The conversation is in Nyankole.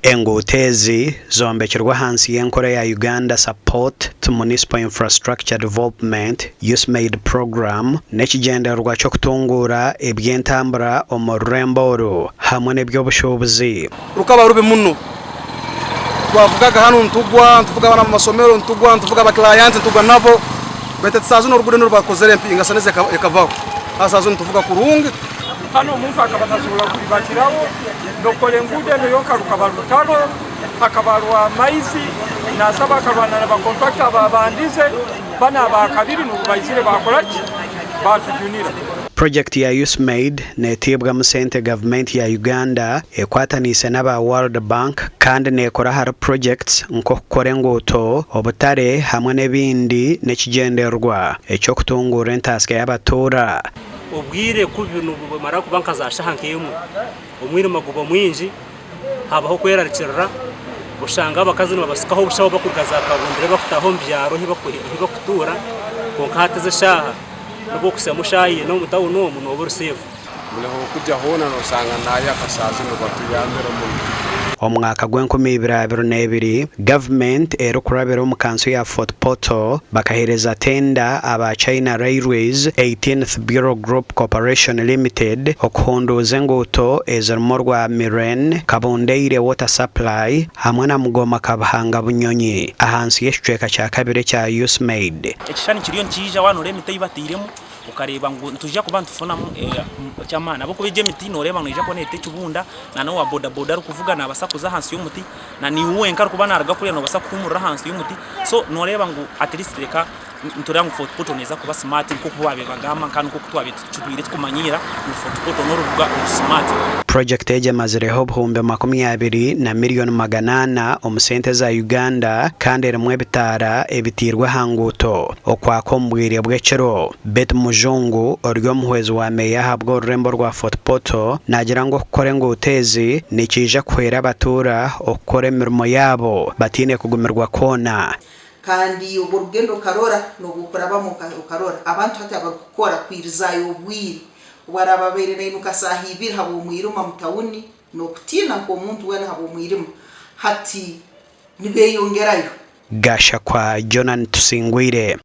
Enguuto ezi zombekirwe ahansi y'enkora ya Uganda Support to Municipal Infrastructure Development, USMAID, Program n'ekigyendererwa ky'okutunguura eby'entambura omu rurembo oru hamwe n'eby'obushuubuzi. Rukaba rubi muno. Twavugaga hanu nitugwa, nituvuga abaana omu masomero nitugwa, nituvuga abaclients nitugwa nabo, baitu hati saaha zinu oruguudo oru bakozire engasanizi ekavaho, hati saaha zinu nituvuga kurungi. Hanu omuntu akaba tasobora kulibatiraho, n'okukora enguudo enu yonka rukaba rutaro, hakaba haroho amaizi, nasaba akarwana na bakontrakita ababandize, banu abakabiri nubwo baizire bakora ki? Batujunira. Purojekiti ya USMAID neteebwamu sente gavumenti ya Uganda ekwataniise n'aba World Bank kandi neekora ahari purojekiti nk'okukora enguuto, obutare hamwe n'ebindi n'ekigyendererwa eky'okutunguura entaasya y'abatuura. Obwire ku bumara kuba nka zaashaaha nk'emwe, omwirima guba mwingi, habaho okwerarikirira, oshanga abakazi nibabasikaho obushaho barikuruga za Kabundire barikutaaha omu byaro ahu barikutuura, kwonka hati ezi eshaaha nobu orikuhitsyamu eshaaha ina omu tawuni omu nooba ori seefu. Buri ah'orikuja hoona noshanga nayaka shaaha zinu batuyambire muno. Omu mwaka gw'enkumi ibiri 22, gavumenti erikurabira omu kanso ya Fort Portal bakaheereza tenda aba China Railways Eighteenth Bureau Group Corporation Limited okuhunduuza enguuto ezirimu orwa Miren, Kabundeire Water Supply hamwe na Mugoma Kabuhanga Bunyonyi ahansi y'ekicweka kya kabiri ekya USMAID. Ekishushani kiriyo nikiija waaba nooreeba emiti ei batairemu okareeba ngu nitwija kuba nitufunamu eky'amaani ahabw'okuba egi emiti nooreeba ngu neija kuba nereeta ekibunda na n'owa boda boda arikuvuga naabaasa kuza ahansi y'omuti na naiwe wenka arikuba naaruga kuriya noobaasa kuhuumurira ahansi y'omuti so nooreeba ngu at least reka nitureeba ngu Fort Portal neeza kuba smart nk'oku baabaire nibagamba kandi nk'oku twabaire tutwire tukumanyiira ngu Fort Portal n'orubuga oru smart. Purojekiti egi emazireho 200,000 na miriyoni 400 omu sente za Uganda kandi erimu ebitaara ebiteirwe aha nguuto okwaka omu bwire bw'ekiro. Betty Mujungu ori omuhwezi wa meeya ahabw'orurembo rwa Fort Portal naagira ngu okukora enguuto ezi nikiija kuhwera abatuura okukora emirimo yaabo bataine kugumirwa kwona. Kandi obwo orikugenda okarora nobwo okurabamu okarora abantu hati abarikukora kwirizaayo obwire obu araabe abaire naimuka saaha ibiri habw'omwirima omu tawuni n'okutiina nk'omuntu weena habw'omwirima hati nibeyongerayo. Gashakwa Jonan Tusingwire.